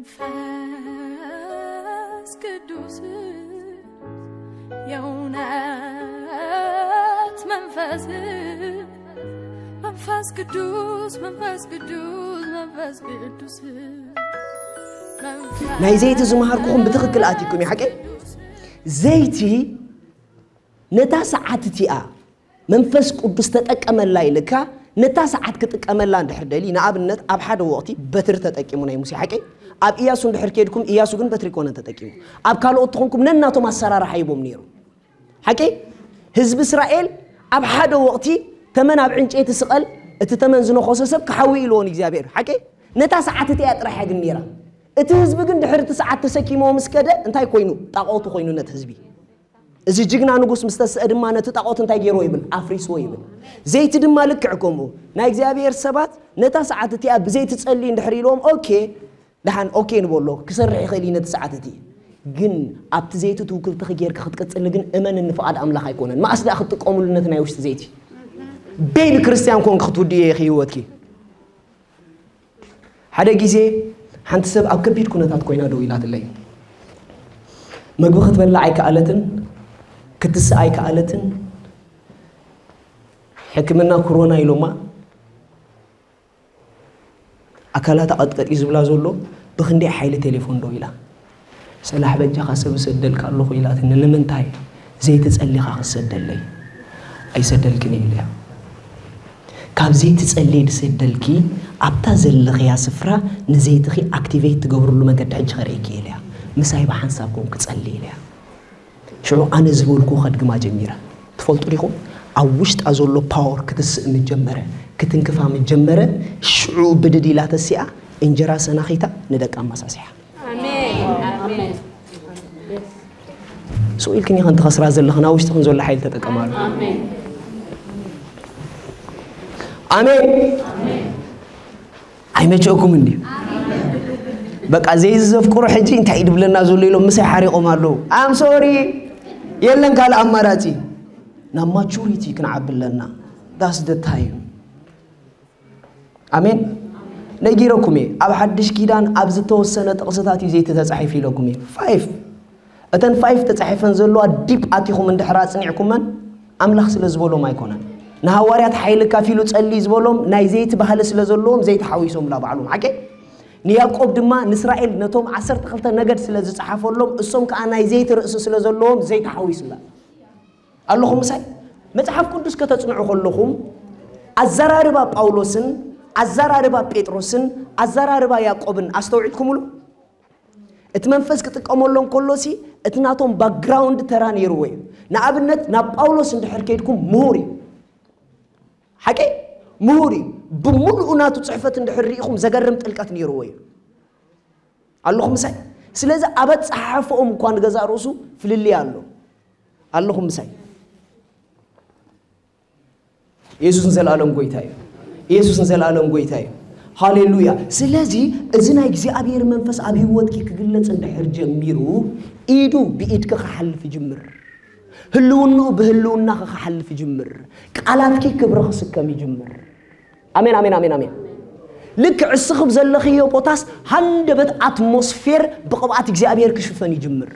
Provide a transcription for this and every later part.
መንፈስ ቅዱስ፣ የእውነት መንፈስ፣ መንፈስ ቅዱስ፣ መንፈስ ቅዱስ፣ መንፈስ ቅዱስ። ናይ ዘይቲ ዝመሃርኩኹም ብትኽክል ኣቲኩም እዩ ሓቀይ። ዘይቲ ነታ ሰዓት እቲኣ መንፈስ ቅዱስ ተጠቀመላ ኢልካ፣ ነታ ሰዓት ክጥቀመላ እንድሕር ደሊ፣ ንኣብነት ኣብ ሓደ ወቕቲ በትሪ ተጠቂሙ ናይ ሙሴ ሓቀይ፣ ኣብ ኢያሱ እንድሕር ከድኩም፣ ኢያሱ ግን በትሪ ኮነ ተጠቂሙ። ኣብ ካልኦት ተኾንኩም ነናቶም ኣሰራርሓ ሂቦም ነይሩ። ሓቂ ህዝቢ እስራኤል ኣብ ሓደ ወቕቲ ተመን ኣብ ዕንጨይቲ ስቐል፣ እቲ ተመን ዝነኾሰ ሰብ ክሓዊ ኢልዎ ንእግዚኣብሔር። ሓቂ ነታ ሰዓት እቲኣ ጥራሕ እያ ግን ነይራ። እቲ ህዝቢ ግን ድሕሪ እቲ ሰዓት ተሰኪምዎ ምስ ከደ እንታይ ኮይኑ? ጣቆቱ ኮይኑ ነቲ ህዝቢ። እዚ ጅግና ንጉስ ምስ ተስአ ድማ ነቲ ጣቆት እንታይ ገይርዎ ይብል? ኣፍሪስዎ ይብል። ዘይቲ ድማ ልክዕ ከምኡ ናይ እግዚኣብሔር ሰባት ነታ ሰዓት እቲኣ ብዘይቲ ጸሊ እንድሕር ኢልዎም ኦኬ ደሓን ኦኬ ንበሎ ክሰርሕ ይኽእል እዩ ነቲ ሰዓት እቲ ግን ኣብቲ ዘይቲ ትውክልትኺ ጌርካ ክትቅጽሊ ግን እመን ንፍቓድ ኣምላኽ ኣይኮነን። መኣስ ደኣ ክትጥቀሙሉ ነቲ ናይ ውሽጢ ዘይቲ ቤቢ ክርስቲያን ኮንክ ክትውድዮ ኢኺ ህይወትኪ። ሓደ ግዜ ሓንቲ ሰብ ኣብ ከቢድ ኩነታት ኮይና ደው ኢላትለይ። መግቢ ክትበልዕ ኣይከኣለትን፣ ክትስእ ኣይከኣለትን። ሕክምና ኮሮና ኢሎማ ኣካላታ ቀጥቀጥ እዩ ዝብላ ዘሎ። ብክንደይ ሓይሊ ቴሌፎን ደው ኢላ ሰላሕ በጃኻ ሰብ እሰደልካ ኣለኹ ኢላትኒ። ንምንታይ ዘይትጸሊኻ ክትሰደለይ? ኣይሰደልክን እዩ ኢለያ። ካብ ዘይትጸልይ ዝሰደልኪ ኣብታ ዘለኽያ ስፍራ ንዘይትኺ ኣክቲቬት ትገብርሉ መገዲ ሕጂ ከርእየኪ ኢለያ። ምሳይ ብሓንሳብ ኮንክ ጸሊ ኢለያ። ሽዑ ኣነ ዝበልኩ ከድግማ ጀሚረ። ትፈልጡ ዲኹም? ኣብ ውሽጣ ዘሎ ፓወር ክትስእ ምጀመረ፣ ክትንክፋ ምጀመረ። ሽዑ ብድድ ኢላ ተሲኣ እንጀራ ሰናኺታ ንደቃ ኣማሳሲሓ። ስቕ ኢልክን ኢኸን ትኸስራ ዘለኽን ኣብ ውሽጥኽን ዘሎ ሓይሊ ተጠቀማሉ። ኣሜን። ኣይመቸእኩም እንዲ በቃ ዘይዚ ዘፍቅሩ ሕጂ እንታይ ድብለና ዘሎ ኢሎም ምሳይ ሓሪቆም ኣለዉ። ኣም ሶሪ የለን ካልእ ኣማራፂ ናብ ማቹሪቲ ክንዓቢ ኣለና። ዳስ ደ ታይም። ኣሜን። ነጊረኩም እየ ኣብ ሓድሽ ኪዳን ኣብ ዝተወሰነ ጥቕስታት እዩ ዘይተተፃሒፉ ኢለኩም እየ። ፋይፍ እተን ፋይፍ ተፃሒፈን ዘለዋ ዲፕ ኣቲኹም እንድሕር ኣፅኒዕኩመን ኣምላኽ ስለ ዝበሎም ኣይኮነን። ንሃዋርያት ሓይሊ ካፊሉ ጸሊ ዝበሎም ናይ ዘይቲ ባህሊ ስለ ዘለዎም ዘይቲ ሓዊሶምላ ባዕሎም ሓቂ። ንያዕቆብ ድማ ንእስራኤል ነቶም ዓሰርተ ክልተ ነገድ ስለ ዝጸሓፈሎም እሶም ከዓ ናይ ዘይቲ ርእሲ ስለ ዘለዎም ዘይቲ ሓዊሱላ። ኣለኹም ምሳይ? መጽሓፍ ቅዱስ ከተጽንዑ ከለኹም ኣዘራርባ ጳውሎስን ኣዘራርባ ጴጥሮስን ኣዘራርባ ያዕቆብን ኣስተውዒልኩምሉ? እቲ መንፈስ ክጥቀመሎም ከሎሲ እቲ ናቶም ባክግራውንድ ተራ ነይርዎ እዩ። ንኣብነት ናብ ጳውሎስ እንድሕር ከይድኩም ምሁር እዩ። ሓቂ ምሁር እዩ። ብምሉኡ ናቱ ጽሕፈት እንድሕር ርኢኹም ዘገርም ጥልቀት ነይርዎ እዩ። ኣለኹም ምሳይ? ስለዚ ኣብ ኣጸሓሕፈኦም እኳ ንገዛእ ርእሱ ፍልልይ ኣሎ። ኣለኹም ምሳይ? ኢየሱስ ንዘለኣለም ጎይታ እዩ። ኢየሱስ ንዘለኣለም ጎይታ እዩ። ሃሌሉያ። ስለዚ እዚ ናይ እግዚኣብሔር መንፈስ ኣብ ህይወትኪ ክግለጽ እንድሕር ጀሚሩ ኢዱ ብኢድኪ ክሓልፍ ይጅምር። ህልውንኡ ብህልውናኺ ክሓልፍ ይጅምር። ቃላትኪ ክብሪ ክስከም ይጅምር። ኣሜን ኣሜን ኣሜን ኣሜን። ልክዕ እስኺ ዘለኽዮ ቦታስ ሃንደበት ኣትሞስፌር ብቕብኣት እግዚኣብሔር ክሽፈን ይጅምር።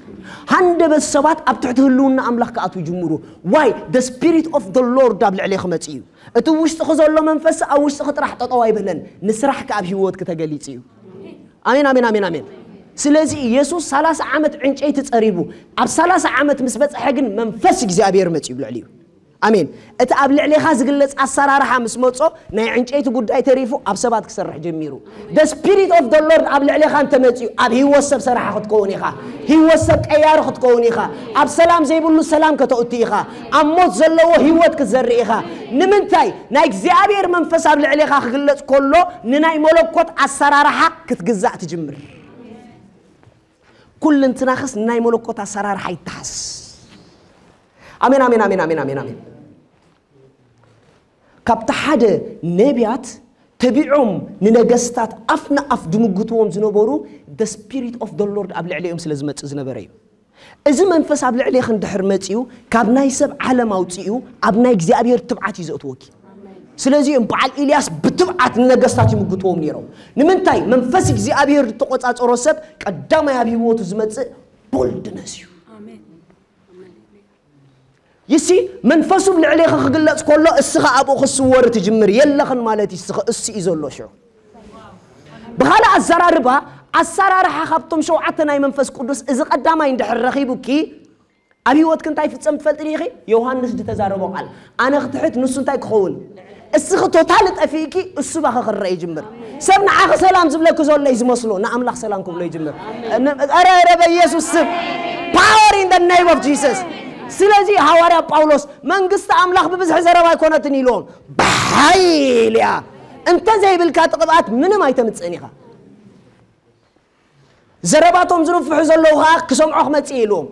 ሃንደበት ሰባት ኣብ ትሕቲ ህልውና ኣምላኽ ክኣትዉ ይጅምሩ። ዋይ the spirit of the Lord ኣብ ልዕሌኺ መጺኡ እዩ። እቲ ውሽጥኺ ዘሎ መንፈስ ኣብ ውሽጥኺ ጥራሕ ጠጠው ኣይበለን፣ ንስራሕኪ ኣብ ህይወትኪ ተገሊጹ እዩ። ኣሜን ኣሜን ኣሜን ኣሜን። ስለዚ ኢየሱስ ሰላሳ ዓመት ዕንጨይቲ ጸሪቡ ኣብ ሰላሳ ዓመት ምስ በጽሐ ግን መንፈስ እግዚኣብሔር መጺኡ ኣብ ልዕሊኡ። ኣሜን። እቲ ኣብ ልዕሌኻ ዝግለጽ ኣሰራርሓ ምስ መጾ ናይ ዕንጨይቲ ጉዳይ ተሪፉ ኣብ ሰባት ክሰርሕ ጀሚሩ። The spirit of the Lord ኣብ ልዕሌኻ እንተመጺኡ ኣብ ህይወት ሰብ ሰራሒ ክትከውን ኢኻ። ህይወት ሰብ ቀያሪ ክትከውን ኢኻ። ኣብ ሰላም ዘይብሉ ሰላም ከተእቱ ኢኻ። ኣብ ሞት ዘለዎ ህይወት ክትዘርእ ኢኻ። ንምንታይ? ናይ እግዚኣብሔር መንፈስ ኣብ ልዕሌኻ ክግለጽ ከሎ ንናይ መለኮት ኣሰራርሓ ክትግዛእ ትጅምር። ኩልንትናኽስ ናይ መለኮት ኣሰራርሓ ይተሓስ። ኣሜን ኣሜን ኣሜን ኣሜን ኣሜን ኣሜን። ካብቲ ሓደ ነቢያት ተቢዖም ንነገስታት ኣፍ ንኣፍ ድምጉትዎም ዝነበሩ the spirit of the Lord ኣብ ልዕሊኦም ስለ ዝመጽእ ዝነበረ እዩ። እዚ መንፈስ ኣብ ልዕሌኺ እንድሕር መጺኡ ካብ ናይ ሰብ ዓለም ኣውጺኡ ኣብ ናይ እግዚኣብሔር ትብዓት እዩ ዘእትወኪ። ስለዚ እዮም በዓል ኢልያስ ብትብዓት ንነገስታት ይምግትዎም ነይሮም። ንምንታይ? መንፈስ እግዚኣብሔር ዝተቆጻጸሮ ሰብ ቀዳማይ ኣብ ህይወቱ ዝመጽእ ቦልድነስ እዩ። ይሲ መንፈሱ ኣብ ልዕሌኺ ክግለጽ ከሎ እስኻ ኣብኡ ክስወር ትጅምር የለኽን ማለት እዩ። እስኻ እሱ እዩ ዘሎ ሽዑ። ብኻልእ ኣዘራርባ ኣሰራርሓ ካብቶም ሸውዓተ ናይ መንፈስ ቅዱስ እዚ ቀዳማይ እንድሕር ረኺቡኪ ኣብ ህይወትክ እንታይ ፍጸም ትፈልጢ ዲኺ? ዮሃንስ ዝተዛረቦ ቃል ኣነ ክትሕት ንሱ እንታይ ክኸውን? እስኺ ቶታል ጠፊእኪ እሱ ባኸ ክረአ ይጅምር። ሰብ ንዓኺ ሰላም ዝብለኪ ዘሎ እዩ ዝመስሎ ንኣምላኽ ሰላም ክብሎ ይጅምር። ኧረ ኧረ በኢየሱስ ስም power in the name of Jesus። ስለዚ ሃዋርያ ጳውሎስ መንግስቲ ኣምላኽ ብብዝሒ ዘረባ ኣይኮነትን ኢልዎም ብሓይል እያ። እንተ ዘይብልካ እቲ ቅብኣት ምንም ኣይተምጽእን ኢኻ። ዘረባቶም ዝንፍሑ ዘለዉ ከዓ ክሰምዖ ክመፅእ ኢልዎም።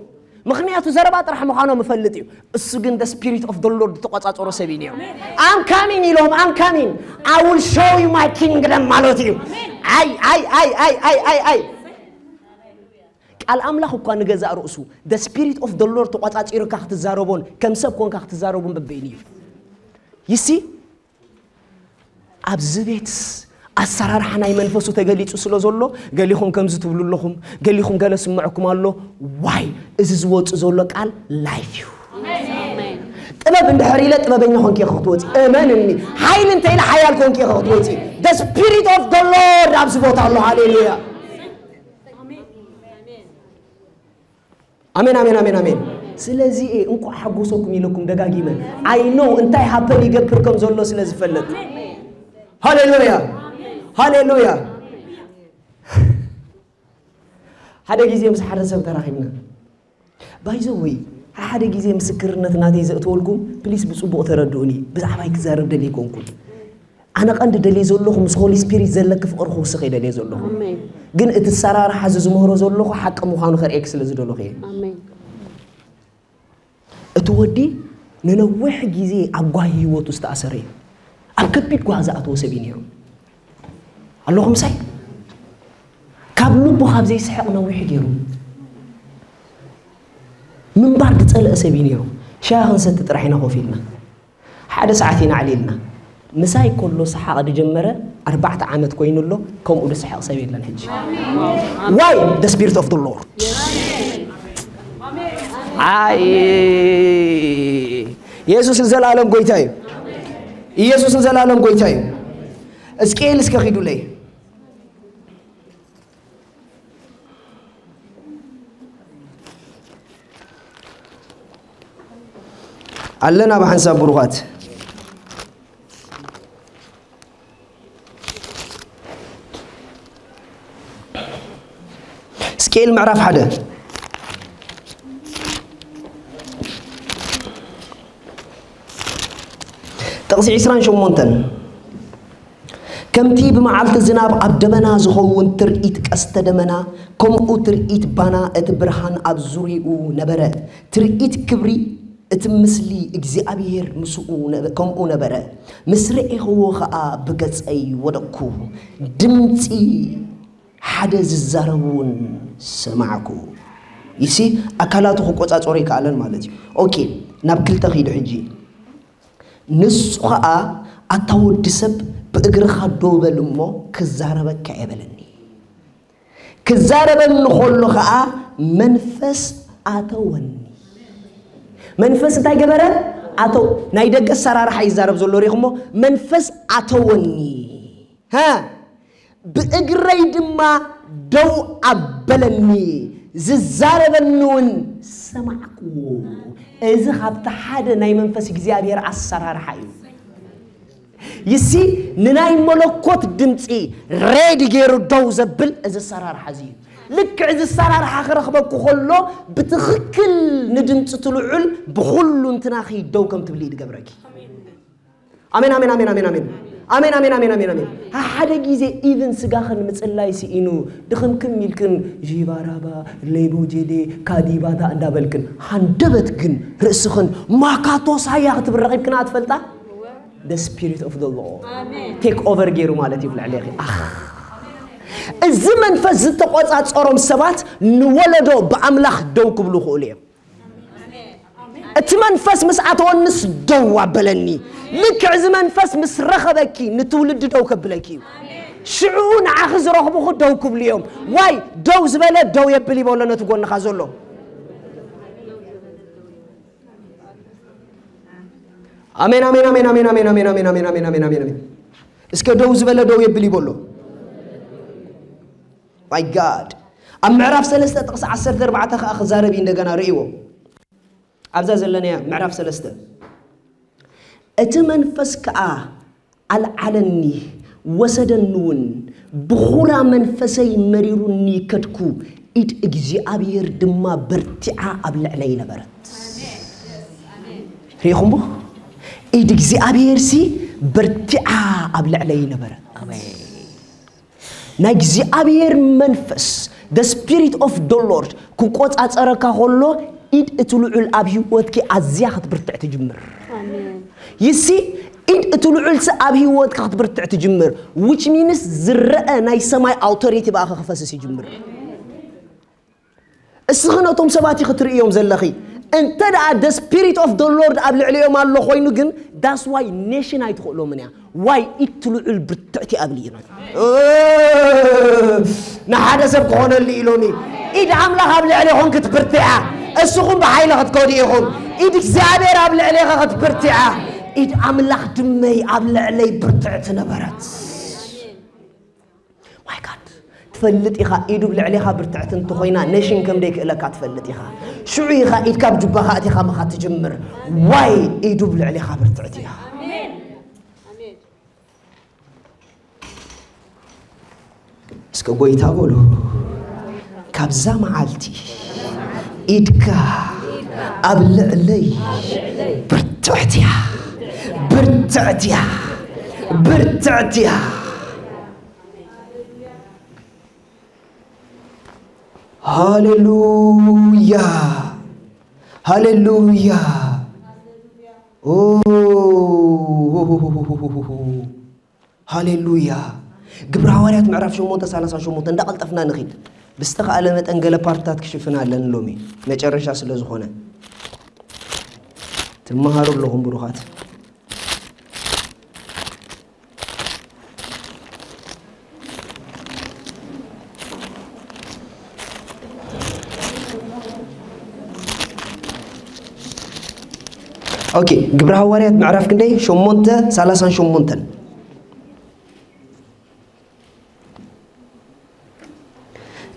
ምክንያቱ ዘረባ ጥራሕ ምዃኖም እፈልጥ እዩ። እሱ ግን the spirit of the Lord ዝተቆፃፀሮ ሰብ እዩ ነይሩ። I'm coming ኢልዎም I'm coming I will show you my kingdom ማለት እዩ። ኣይ ኣይ ኣይ ኣይ ኣይ ኣይ ኣይ ቃል ኣምላኽ እኳ ንገዛእ ርእሱ the spirit of the Lord ተቆፃፂሩካ ክትዛረቦን ከም ሰብ ኮንካ ክትዛረቡን በበይኑ እዩ። ይሲ ኣብዚ ቤት ኣሰራርሓ ናይ መንፈሱ ተገሊጹ ስለ ዘሎ ገሊኹም ከምዚ ትብሉ ኣለኹም፣ ገሊኹም ገለ ስምዕኩም ኣሎ። ዋይ እዚ ዝወጽእ ዘሎ ቃል ላይፍ እዩ። ጥበብ እንድሕር ኢለ ጥበበኛ ኾንኪ ኢኻ ክትወጺ። እመንኒ። ሓይሊ እንተ ኢለ ሓያል ኮንኪ ኢኻ ክትወጺ። The spirit of the Lord ኣብዚ ቦታ ኣሎ። ሃሌሉያ። ኣሜን ኣሜን ኣሜን ኣሜን። ስለዚ እየ እንኳዕ ሓጎሰኩም ኢለኩም ደጋጊመ። I know እንታይ ሃፐን ይገብር ከም ዘሎ ስለ ዝፈለጥ። ሃሌሉያ ሃሌሉያ። ሓደ ግዜ ምስ ሓደ ሰብ ተራኺብና ባይዘወይ ሓደ ግዜ ምስክርነት ናተይ ዘእትወልኩም ፕሊስ ብፅቡቕ ተረድኡኒ። ብዛዕባይ ክዛረብ ደልየ ኣይኮንኩን። ኣነ ቀንዲ ደልየ ዘለኹ ምስ ሆሊ ስፒሪት ዘለኪ ፍቕሪ ክውስኽ እየ ደልየ ዘለኹ። ግን እቲ ኣሰራርሓ እዚ ዝምህሮ ዘለኹ ሓቂ ምዃኑ ከርእየኪ ስለ ዝደለኹ እየ። እቲ ወዲ ንነዊሕ ግዜ ኣብ ጓሂ ህይወቱ ዝተኣሰረ እዩ። ኣብ ከቢድ ጓሂ ዝኣተወ ሰብ እዩ ነይሩ። ኣለኹ ምሳይ? ካብ ልቡ ካብ ዘይስሕቕ ነዊሕ ገይሩ ምንባር ዝጸልአ ሰብ እዩ ነይሩ። ሻሂ ክንሰቲ ጥራሕ ኢና ኮፍ ኢልና። ሓደ ሰዓት ኢና ኣዕሊልና። ምሳይ ከሎ ሰሓቕ ዝጀመረ ኣርባዕተ ዓመት ኮይኑ ኣሎ። ከምኡ ዝስሕቕ ሰብ የለን ሕጂ። Why? The spirit of the Lord። ኣይ ኢየሱስ ንዘላለም ጎይታ እዩ። ኢየሱስ ንዘላለም ጎይታ እዩ። እስቅኤል እስከ ኺዱለይ። ኣለና ብሓንሳብ ብሩኻት። እስቅኤል ምዕራፍ ሓደ ጥቕሲ ዕስራን ሸሞንተን። ከምቲ ብመዓልቲ ዝናብ ኣብ ደበና ዝኸውን ትርኢት ቀስተ ደመና፣ ከምኡ ትርኢት ባና እቲ ብርሃን ኣብ ዙርያኡ ነበረ። ትርኢት ክብሪ እቲ ምስሊ እግዚኣብሔር ምስኡ ነበ-፣ ከምኡ ነበረ። ምስ ረኤኽዎ ኸኣ ብገጸይ ወደቅኩ። ድምጺ ሓደ ዝዛረብ እውን ሰማዕኩ። ይሲ ኣካላቱ ክቆጻጸሮ ይከኣለን ማለት እዩ። ኦኬ፣ ናብ ክልተ ኺዱ ሕጂ። ንሱ ኸኣ ኣታ ወዲ ሰብ ብእግርኻ ደው በል እሞ ክዛረበካ እየ በለኒ። ክዛረበኒ ከሎ ኸኣ መንፈስ ኣተወኒ። መንፈስ እንታይ ገበረ? ኣተው ናይ ደገ ኣሰራርሓ ይዛረብ ዘሎ ሪኹሞ። መንፈስ ኣተወኒ። ሃ ብእግረይ ድማ ደው ኣበለኒ፣ ዝዛረበኒ እውን ሰማዕክዎ። እዚ ካብቲ ሓደ ናይ መንፈስ እግዚኣብሔር ኣሰራርሓ እዩ። ይሲ ንናይ መለኮት ድምፂ ሬዲ ገይሩ ደው ዘብል እዚ ኣሰራርሓ እዚ እዩ። ልክዕ እዚ ኣሰራርሓ ክረኽበኩ ከሎ ብትኽክል ንድምፂ ትልዑል ብኩሉ እንትናኺ ደው ከም ትብሊ እዩ ዝገብረኪ። ኣሜን ኣሜን ኣሜን ኣሜን ኣሜን ኣሜን ኣሜን ኣሜን ኣሜን ኣሜን። ሓደ ግዜ ኢቭን ስጋኽን ምጽላይ ስኢኑ ድኽምክም ኢልክን ዢባራባ ሌቦ ጄዴ ካዲባታ እንዳበልክን ሃንደበት ግን ርእስኽን ማካቶ ሳያ ክትብል ረኺብክና ትፈልጣ? The spirit of the Lord take over ገይሩ ማለት እዩ ልዕሌኺ። ኣኽ እዚ መንፈስ ዝተቆጻጸሮም ሰባት ንወለዶ ብኣምላኽ ደው ክብሉ ይኽእሉ እዮም። እቲ መንፈስ ምስ ኣተወንስ ደው ኣበለኒ። ልክዕ እዚ መንፈስ ምስ ረኸበኪ ንትውልዲ ደው ከብለኪ እዩ። ሽዑ ንዓኺ ዝረኽቡኹ ደው ክብሉ እዮም። ዋይ ደው ዝበለ ደው የብል ይበሎ ነቲ ጎንኻ ዘሎ። ኣሜን ኣሜን ኣሜን ኣሜን ኣሜን ኣሜን ኣሜን ኣሜን ኣሜን ኣሜን ኣሜን ኣሜን። እስከ ደው ዝበለ ደው የብል ይበሎ። My God። ኣብ ምዕራፍ ሰለስተ ጥቕሲ ዓሰርተ ኣርባዕተ ከኣ ክዛረብ እዩ እንደገና ርእይዎ። ኣብዛ ዘለናያ ምዕራፍ ሰለስተ እቲ መንፈስ ከኣ ኣልዓለኒ ወሰደኒ እውን ብኹራ መንፈሰይ መሪሩኒ ከድኩ ኢድ እግዚኣብሔር ድማ በርቲዓ ኣብ ልዕለይ ነበረት። ርኢኹምዎ? ኢድ እግዚኣብሔር ሲ በርቲዓ ኣብ ልዕለይ ነበረት። ናይ እግዚኣብሔር መንፈስ the spirit of the Lord ክቆጻጸረካ ከሎ ኢድ እቲ ልዑል ኣብ ህይወትኪ ኣዝያ ክትብርትዕ ትጅምር። ይሲ ኢድ እቲ ልዑል ሲ ኣብ ህይወትካ ክትብርትዕ ትጅምር which means ዝረአ ናይ ሰማይ ኣውቶሪቲ ብኣኻ ክፈስስ ይጅምር። እስኺ ነቶም ሰባት ኢኺ ትርእዮም ዘለኺ። እንተ ደኣ the spirit of the Lord ኣብ ልዕሊኦም ኣሎ ኮይኑ ግን that's why nation ኣይትኽእሎምን እያ። ዋይ ኢድ እቲ ልዑል ብርትዕቲ ኣብ ልዕሊኦም ንሓደ ሰብ ክኾነሉ ኢሎሚ ኢድ ኣምላኽ ኣብ ልዕሌኹም ክትብርትዕ እያ። እስኹም ብሓይሊ ክትከዱ ኢኹም። ኢድ እግዚኣብሔር ኣብ ልዕሌኻ ክትብርትዕ እያ። ኢድ ኣምላኽ ድመይ ኣብ ልዕለይ ብርትዕቲ ነበረት። My God። ትፈልጥ ኢኻ ኢዱ ብልዕሌኻ ብርትዕቲ እንተኾይና ነሽን ከም ደይክእለካ ትፈልጥ ኢኻ። ሽዑ ኢኻ ኢድካ ኣብ ጁባኻ ኣቲኻ ምኻ ትጅምር። ዋይ ኢዱ ብልዕሌኻ ብርትዕቲ እያ። እስከ ጎይታ በሉ ካብዛ መዓልቲ ኢድካ ኣብ ልዕለይ ብርትዕቲ እያ። ብርትዕቲ እያ። ብርትዕቲ እያ። ሃሌሉያ። ሃሌሉያ። ኦ፣ ሃሌሉያ። ግብረ ሃዋርያት ምዕራፍ ሸሞንተ ሰላሳ ሸሞንተ እንዳቐልጠፍና ንኺድ። ብዝተኻእለ መጠን ገለ ፓርትታት ክሽፍን ኣለኒ ሎሚ መጨረሻ ስለ ዝኾነ። ትመሃሩ ኣለኹም ብሩኻት። ኦኬ ግብረ ሃዋርያት ምዕራፍ ክንደይ ሸሞንተ ሰላሳን ሸሞንተን።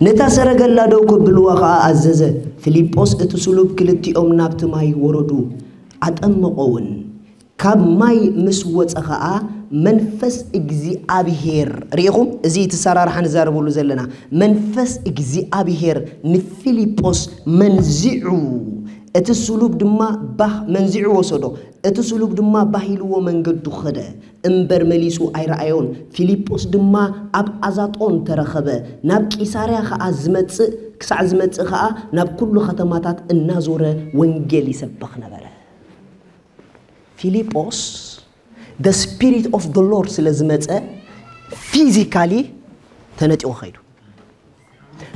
ነታ ሰረገላ ደው ክብልዋ ኸኣ ኣዘዘ። ፊልጶስ እቲ ስሉብ ክልቲኦም ናብቲ ማይ ወረዱ፣ ኣጠመቖውን። ካብ ማይ ምስ ወጸ ኸኣ መንፈስ እግዚኣብሔር፣ ርኢኹም? እዚ እቲ ሰራርሓ ንዛረበሉ ዘለና መንፈስ እግዚኣብሔር ንፊልጶስ መንዚዑ፣ እቲ ስሉብ ድማ ባህ መንዚዑ ወሰዶ። እቲ ስሉብ ድማ ባህ ኢልዎ መንገዱ ኸደ፣ እምበር መሊሱ ኣይረኣዮን። ፊልጶስ ድማ ኣብ ኣዛጦን ተረኸበ፣ ናብ ቂሳርያ ኸኣ ዝመጽእ ክሳዕ ዝመጽእ ኸኣ ናብ ኩሉ ኸተማታት እናዞረ ወንጌል ይሰብኽ ነበረ። ፊልጶስ the spirit of the Lord ስለ ዝመጸ ፊዚካሊ ተነጢቑ ኸይዱ።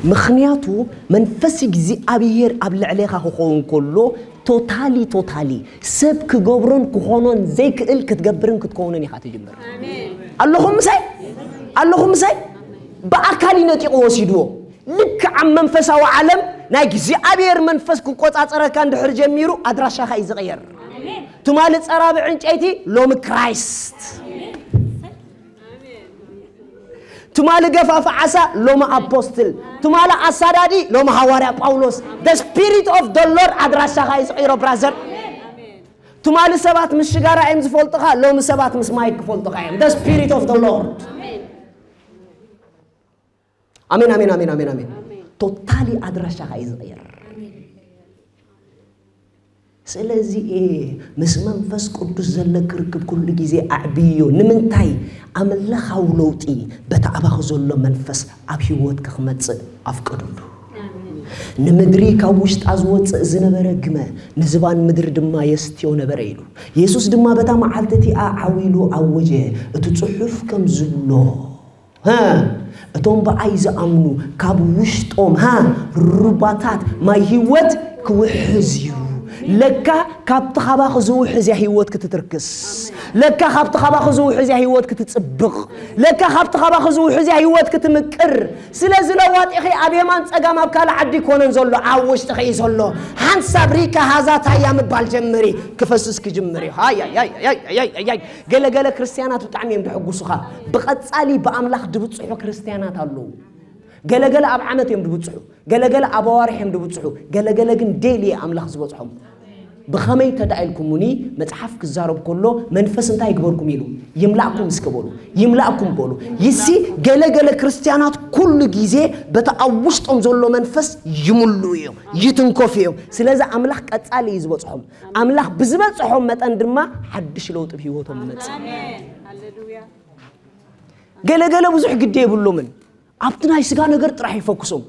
ምኽንያቱ መንፈስ እግዚኣብሔር ኣብ ልዕሌኻ ክኸውን ከሎ ቶታሊ ቶታሊ ሰብ ክገብሮን ክኾኖን ዘይክእል ክትገብርን ክትከውንን ኢኻ ትጅምር። ኣለኹም ምሳይ? ኣለኹም ምሳይ? ብኣካል እዩ ነጢቑ ወሲድዎ። ልክዕ ኣብ መንፈሳዊ ዓለም ናይ እግዚኣብሔር መንፈስ ክቆጻጸረካ እንድሕር ጀሚሩ ኣድራሻኻ እዩ ዝቕየር። ትማሊ ጸራቢ ዕንጨይቲ ሎሚ ክራይስት። ትማሊ ገፋፊ ዓሳ ሎሚ ኣፖስትል። ትማሊ ኣሳዳዲ ሎሚ ሃዋርያ ጳውሎስ። The spirit of the Lord ኣድራሻኻ እዩ ዝቕይሮ ብራዘር። ትማሊ ሰባት ምስ ሽጋራ እዮም ዝፈልጡኻ፣ ሎሚ ሰባት ምስ ማይክ ክፈልጡኻ እዮም። The spirit of the Lord። ኣሜን ኣሜን ኣሜን ኣሜን ኣሜን። ቶታሊ ኣድራሻኻ እዩ ዝቕየር። ስለዚ ምስ መንፈስ ቅዱስ ዘለኪ ርክብ ኩሉ ግዜ ኣዕብይዮ። ንምንታይ? ኣምላኻዊ ለውጢ በቲ ኣባኺ ዘሎ መንፈስ ኣብ ህይወትኪ ክመጽእ ኣፍቅድሉ። ንምድሪ ካብ ውሽጣ ዝወጽእ ዝነበረ ግመ ንዝባን ምድሪ ድማ የስትዮ ነበረ ኢሉ። የሱስ ድማ በታ መዓልቲ እቲኣ ዓው ኢሉ ኣወጀ፣ እቲ ጽሑፍ ከም ዝብሎ። እቶም ብኣይ ዝኣምኑ ካብ ውሽጦም ሩባታት ማይ ህይወት ክውሕዝ እዩ። ለካ ካብቲ ካባኺ ዝውሕዝ እያ ህይወት ክትትርክስ። ለካ ካብቲ ካባኺ ዝውሕዝ እያ ህይወት ክትጽብቕ። ለካ ካብቲ ካባኺ ዝውሕዝ እያ ህይወት ክትምቅር። ስለዚ ለዋጢኺ ኣብ የማን ጸጋም ኣብ ካልእ ዓዲ ይኮነን ዘሎ፣ ኣብ ውሽጥኺ እዩ ዘሎ። ሓንሳብ ሪካ ሃዛታያ ምባል ጀምሪ፣ ክፈስስ ክጅምር እዩ። ሃይ፣ ሃይ፣ ሃይ፣ ሃይ፣ ሃይ፣ ሃይ፣ ሃይ። ገለገለ ክርስትያናት ብጣዕሚ እዮም ድሕጉሱኻ። ብቐጻሊ ብኣምላኽ ድብጽሑ ክርስትያናት ኣለዉ። ገለገለ ኣብ ዓመት እዮም ድብጽሑ፣ ገለገለ ኣብ ኣዋርሕ እዮም ድብጽሑ፣ ገለገለ ግን ዴሊ ኣምላኽ ዝበጽሖም። ብኸመይ ተዳኢልኩሙኒ? መጽሓፍ ክዛረብ ከሎ መንፈስ እንታይ ይግበርኩም ኢሉ? ይምላእኩም እስከ በሉ። ይምላእኩም በሉ። ይሲ ገለገለ ክርስትያናት ኩሉ ግዜ በቲ ኣብ ውሽጦም ዘሎ መንፈስ ይምሉ እዮም፣ ይትንከፉ እዮም። ስለዚ ኣምላኽ ቀጻሊ እዩ ዝበጽሖም። ኣምላኽ ብዝበጽሖም መጠን ድማ ሓድሽ ለውጢ ኣብ ህይወቶም ይመጽእ። ገለገለ ብዙሕ ግዲ የብሎምን። ኣብቲ ናይ ስጋ ነገር ጥራሕ ይፈኩሶም።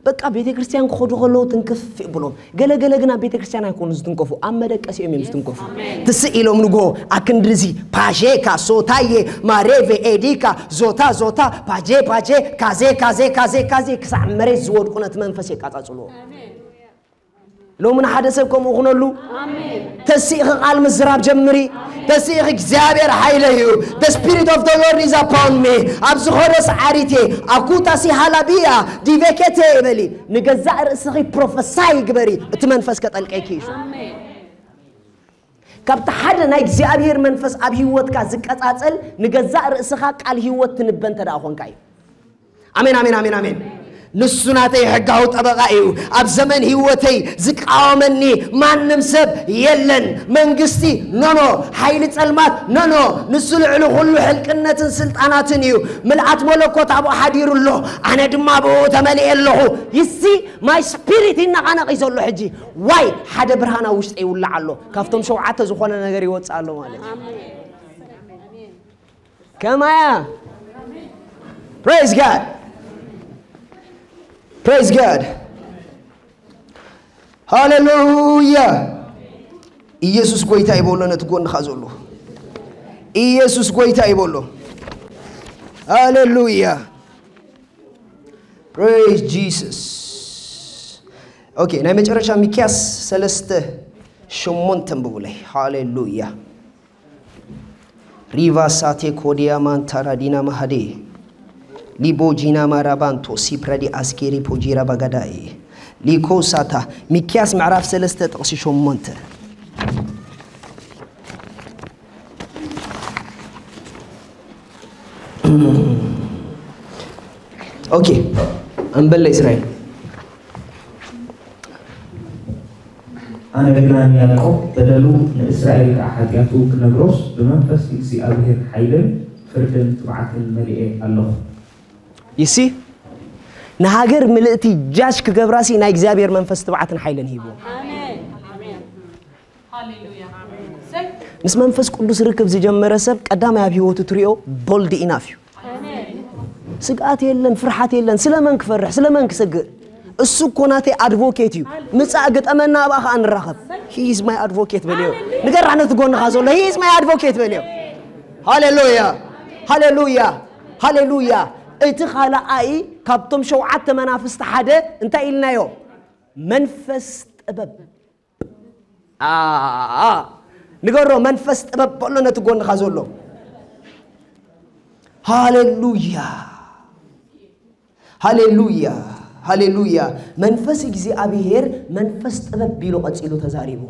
በቃ ቤተ ክርስቲያን ክኸዱ ከለዉ ትንክፍ ይብሎም። ገለገለ ግን ኣብ ቤተ ክርስቲያን ኣይኮኑ ዝትንከፉ፣ ኣብ መደቀሲኦም እዮም ዝትንከፉ። ትስእ ኢሎም ንጎ ኣክንድዚ ፓሼካ ሶታዬ ማሬቬ ኤዲካ ዞታ ዞታ ፓጄ ፓጄ ካዜ ካዜ ካዜ ካዜ ክሳዕ መሬት ዝወድቁ ነቲ መንፈስ የቃጻጽልዎ። ሎሚ ንሓደ ሰብ ከምኡ ኩነሉ። ተስኢኺ ቃል ምዝራብ ጀምሪ። ተስኢኺ እግዚኣብሔር ሓይለይ እዩ። The spirit of the Lord is upon me። ኣብ ዝኾነ ሰዓሪቴ ኣኩታሲ ሃላቢያ ዲቬኬቴ በሊ። ንገዛእ ርእስኺ ፕሮፈሳይ ግበሪ። እቲ መንፈስ ከጠልቀኪ እዩ። ካብቲ ሓደ ናይ እግዚኣብሔር መንፈስ ኣብ ህይወትካ ዝቀጻጸል ንገዛእ ርእስኻ ቃል ህይወት ትንበ እንተ ደኣ ኾንካ እዩ። ኣሜን፣ ኣሜን፣ ኣሜን፣ ኣሜን። ንሱ ናተይ ሕጋዊ ጠበቓ እዩ። ኣብ ዘመን ህይወተይ ዝቃወመኒ ማንም ሰብ የለን። መንግስቲ ኖኖ፣ ሓይሊ ጸልማት ኖኖ፣ ንሱ ልዕሊ ኩሉ ሕልቅነትን ስልጣናትን እዩ። ምልኣት መለኮት ኣብኡ ሓዲሩ ኣሎ፣ ኣነ ድማ ብኡ ተመሊኤ ኣለኹ። ይሲ ማይ ስፒሪት ይነቓነቕ እዩ ዘሎ ሕጂ። ዋይ ሓደ ብርሃን ኣብ ውሽጠ ይውላዕ ኣሎ። ካብቶም ሸውዓተ ዝኾነ ነገር ይወጽእ ኣሎ ማለት እዩ። ከማያ praise God praise God ሃሌሉያ። ኢየሱስ ጎይታ ይበሎ ነቲ ጎንኻ ዘሎ። ኢየሱስ ጎይታ ይበሎ። ሃሌሉያ። Praise Jesus። ኦኬ፣ ናይ መጨረሻ ሚክያስ ሰለስተ ሸሞንተ እንብቡለይ። ሃሌሉያ። ሪቫ ሳቴ ኮዲያ ማንታራ ዲና ማሃዴ ሊቦ ጂና ማራባንቶ ሲፕረዲ ኣስኬሪ ፖጂራ ባጋዳይ ሊኮ ሳታ። ሚክያስ ምዕራፍ ሰለስተ ጥቕሲ ሸሞንተ። ኦኬ፣ ኣንበለ እስራኤል። ኣነ ግና ንያዕቆብ በደሉ ንእስራኤል ከዓ ሓጢኣቱ ክነግሮስ ብመንፈስ እግዚኣብሔር ሓይልን ፍርድን ትብዓትን መሊኤ ኣለኹ። ይሲ ንሃገር ምልእቲ ጃሽ ክገብራሲ ናይ እግዚኣብሔር መንፈስ ትብዓትን ሓይልን ሂብዎ። ምስ መንፈስ ቅዱስ ርክብ ዝጀመረ ሰብ ቀዳማይ ኣብ ህይወቱ ትሪኦ ቦልድ ኢናፍ እዩ። ስግኣት የለን፣ ፍርሓት የለን። ስለመን ክፈርሕ፣ ስለመን ክሰግእ? እሱ እኮ ናተይ ኣድቮኬት እዩ። ምጻእ ግጠመና፣ ኣብኣ ኸኣ ንራኸብ። He is my advocate በልዮ። ንገራ ነቲ ጎንኻ ዘሎ he is my advocate በልዮ። ሃሌሉያ፣ ሃሌሉያ፣ ሃሌሉያ። እቲ ካልኣይ ካብቶም ሸውዓተ መናፍስቲ ሓደ እንታይ ኢልናዮ? መንፈስ ጥበብ። ንገሮ መንፈስ ጥበብ በሎ ነቲ ጎንኻ ዘሎ። ሃሌሉያ፣ ሃሌሉያ፣ ሃሌሉያ። መንፈስ እግዚኣብሔር መንፈስ ጥበብ ቢሉ ቀጺሉ ተዛሪቡ።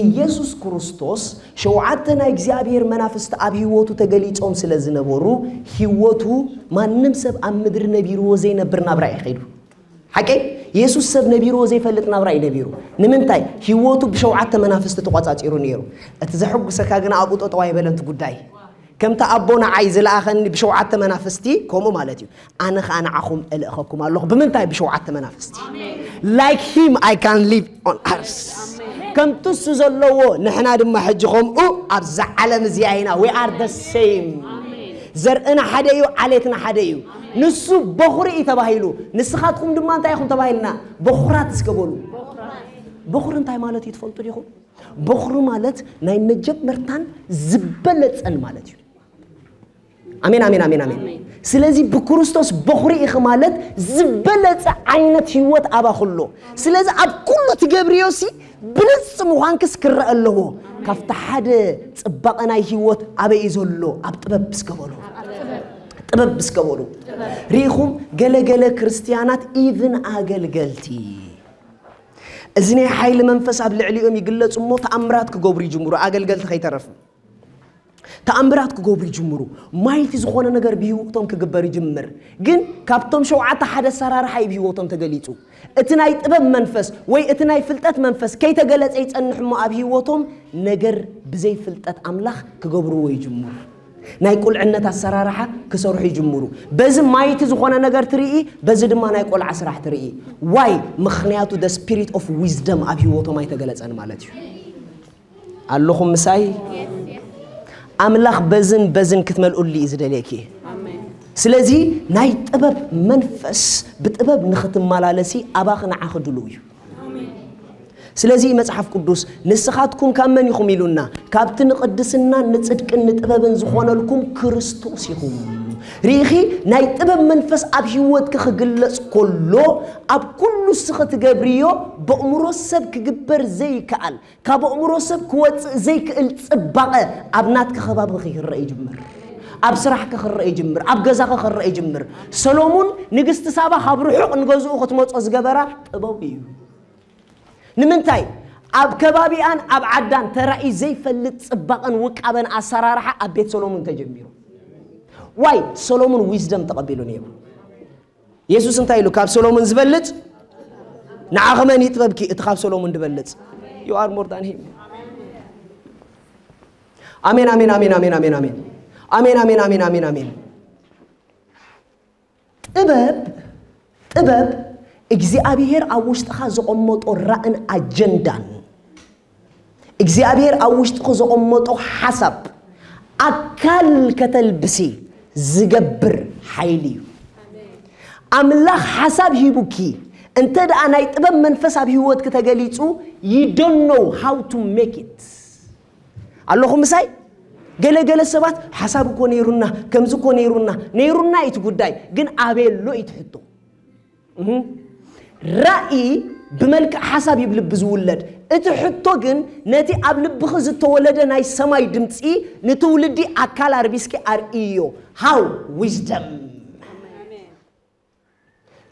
ኢየሱስ ክርስቶስ ሸውዓተ ናይ እግዚኣብሔር መናፍስቲ ኣብ ህይወቱ ተገሊጾም ስለ ዝነበሩ ህይወቱ ማንም ሰብ ኣብ ምድሪ ነቢርዎ ዘይነብር ናብራ እዩ ኸይዱ። ሓቀይ የሱስ ሰብ ነቢርዎ ዘይፈልጥ ናብራ እዩ ነቢሩ። ንምንታይ? ህይወቱ ብሸውዓተ መናፍስቲ ተቋጻጺሩ ነይሩ። እቲ ዘሐጉሰካ ግን ኣብኡ ጠጠው ኣይበለንት ጉዳይ። ከምቲ ኣቦ ንዓይ ዝለኣኸኒ ብሸውዓተ መናፍስቲ ከምኡ ማለት እዩ። ኣነ ኸኣ ንዓኹም እልእኸኩም ኣለኹ። ብምንታይ? ብሸውዓተ መናፍስቲ። Like him I can live on earth። ከምቲ እሱ ዘለዎ ንሕና ድማ ሕጂ ከምኡ ኣብዛ ዓለም እዚኣ ኢና። We are the same። ዘርእና ሓደ እዩ፣ ዓሌትና ሓደ እዩ። ንሱ በኹሪ እዩ ተባሂሉ። ንስኻትኩም ድማ እንታይ ኢኹም ተባሂልና? በኹራት እስከ በሉ። በኹሪ እንታይ ማለት እዩ ትፈልጡ ዲኹም? በኹሪ ማለት ናይ መጀመርታን ዝበለጸን ማለት እዩ። ኣሜን፣ ኣሜን፣ ኣሜን፣ ኣሜን። ስለዚ ብክርስቶስ በኹሪ ኢኺ ማለት ዝበለጸ ዓይነት ህይወት ኣባኺ ኣሎ። ስለዚ ኣብ ኩሉ ትገብርዮ ሲ ብልጽ ምዃንክስ ክረአ ኣለዎ። ካብቲ ሓደ ጽባቐ ናይ ህይወት ኣበይ እዩ ዘሎ? ኣብ ጥበብ እስከ በሉ። ጥበብ እስከ በሉ። ርኢኹም፣ ገለገለ ክርስትያናት፣ ኢቭን ኣገልገልቲ፣ እዚ ናይ ሓይሊ መንፈስ ኣብ ልዕሊኦም ይግለጽ እሞ ተኣምራት ክገብሩ ይጅምሩ፣ ኣገልገልቲ ከይተረፉ። ተኣምራት ክገብሩ ይጅምሩ። ማይቲ ዝኾነ ነገር ብህይወቶም ክግበር ይጅምር። ግን ካብቶም ሸውዓተ ሓደ ኣሰራርሓ እዩ ብህይወቶም ተገሊጹ። እቲ ናይ ጥበብ መንፈስ ወይ እቲ ናይ ፍልጠት መንፈስ ከይተገለጸ ይጸንሕ እሞ ኣብ ህይወቶም ነገር ብዘይ ፍልጠት ኣምላኽ ክገብርዎ ይጅምሩ። ናይ ቁልዕነት ኣሰራርሓ ክሰርሑ ይጅምሩ። በዚ ማይቲ ዝኾነ ነገር ትርኢ፣ በዚ ድማ ናይ ቆልዓ ስራሕ ትርኢ። ዋይ? ምኽንያቱ the spirit of wisdom ኣብ ህይወቶም ኣይተገለጸን ማለት እዩ። ኣለኹም ምሳይ? ኣምላኽ በዝን በዝን ክትመልኡሉ እዩ ዝደልየኪ። ስለዚ ናይ ጥበብ መንፈስ ብጥበብ ንኽትመላለሲ ኣባኺ ንዓኺ ድሉው እዩ። ስለዚ መጽሓፍ ቅዱስ ንስኻትኩም ካብ መን ኢኹም ኢሉና? ካብቲ ንቕድስናን ንጽድቅን ንጥበብን ዝኾነልኩም ክርስቶስ ኢኹም። ርኢኺ፣ ናይ ጥበብ መንፈስ ኣብ ህይወትኪ ክግለጽ ከሎ ኣብ ኩሉ እስኺ ትገብርዮ ብእምሮ ሰብ ክግበር ዘይከኣል ካብ ኣእምሮ ሰብ ክወጽእ ዘይክእል ጽባቐ ኣብ ናትኪ ከባቢ ክረአ ይጅምር። ኣብ ስራሕኪ ክረአ ይጅምር። ኣብ ገዛኺ ክረአ ይጅምር። ሰሎሙን ንግስቲ ሳባ ካብ ርሑቕ ንገዝኡ ክትመጾ ዝገበራ ጥበቡ እዩ። ንምንታይ? ኣብ ከባቢኣን ኣብ ዓዳን ተራእዩ ዘይፈልጥ ጽባቐን ውቃበን ኣሰራርሓ ኣብ ቤት ሰሎሙን ተጀሚሩ። ዋይ? ሰሎሙን ዊዝደም ተቐቢሉ ነይሩ። የሱስ እንታይ ኢሉ? ካብ ሰሎሞን ዝበልጽ ንዓኺ መን እዩ ጥበብኪ? እቲ ካብ ሰሎሞን ዝበልጽ። You are more than him. ኣሜን፣ ኣሜን፣ ኣሜን፣ ኣሜን፣ ኣሜን፣ ኣሜን። ኣሜን፣ ኣሜን፣ ኣሜን፣ ኣሜን፣ ኣሜን። ጥበብ፣ ጥበብ እግዚኣብሔር ኣብ ውሽጥኻ ዘቐመጦ ራእን ኣጀንዳን፣ እግዚኣብሔር ኣብ ውሽጥኺ ዘቐመጦ ሓሳብ ኣካል ከተልብሲ ዝገብር ሓይሊ እዩ። ኣምላኽ ሓሳብ ሂቡኪ፣ እንተ ደኣ ናይ ጥበብ መንፈስ ኣብ ህይወትኪ ተገሊጹ፣ you don't know how to make it። ኣለኹም ምሳይ? ገለ ገለ ሰባት ሓሳብ እኮ ነይሩና፣ ከምዚ እኮ ነይሩና፣ ነይሩና እዩ እቲ ጉዳይ፣ ግን ኣበይ ኣሎ እዩ እቲ ሕቶ። እህ። ራእይ ብመልክዕ ሓሳብ እዩ ብልቢ ዝውለድ። እቲ ሕቶ ግን ነቲ ኣብ ልብኺ ዝተወለደ ናይ ሰማይ ድምፂ ንትውልዲ ኣካል ኣርቢስኪ ኣርእዮ። ሃው ዊዝደም።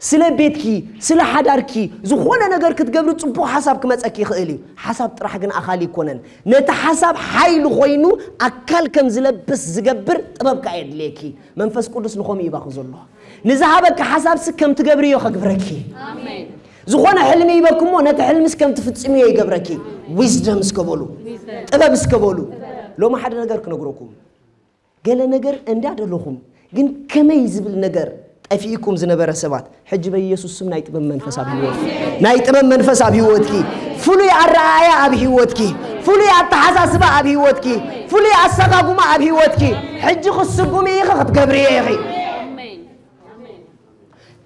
ስለ ቤትኪ፣ ስለ ሓዳርኪ፣ ዝኾነ ነገር ክትገብሪ ጽቡቕ ሓሳብ ክመጸኪ ይኽእል እዩ። ሓሳብ ጥራሕ ግን ኣኻሊ ይኮነን። ነቲ ሓሳብ ሓይሊ ኮይኑ ኣካል ከም ዝለብስ ዝገብር ጥበብ ከኣ የድልየኪ። መንፈስ ቅዱስ ንኸምኡ ይባኹ ዘሎ። ንዝሃበኪ ሓሳብሲ ከም ትገብርዮ ከግብረኪ። ኣሜን። ዝኾነ ሕልሚ ይበክሞ ነቲ ሕልምስ ከም ትፍጽምዮ ይገብረኪ። ዊዝደም እስከ በሉ። ጥበብ እስከ በሉ። ሎሚ ሓደ ነገር ክነግረኩም። ገለ ነገር እንዳደለኹም ግን ከመይ ዝብል ነገር ጠፊእኩም ዝነበረ ሰባት፣ ሕጂ በኢየሱስ ስም ናይ ጥበብ መንፈስ ኣብ ህይወት፣ ናይ ጥበብ መንፈስ ኣብ ህይወትኪ፣ ፍሉይ ኣረኣእያ ኣብ ህይወትኪ፣ ፍሉይ ኣተሓሳስባ ኣብ ህይወትኪ፣ ፍሉይ ኣሰጋጉማ ኣብ ህይወትኪ፣ ሕጂ ክትስጉሚ ኢኺ፣ ክትገብርዮ ኢኺ።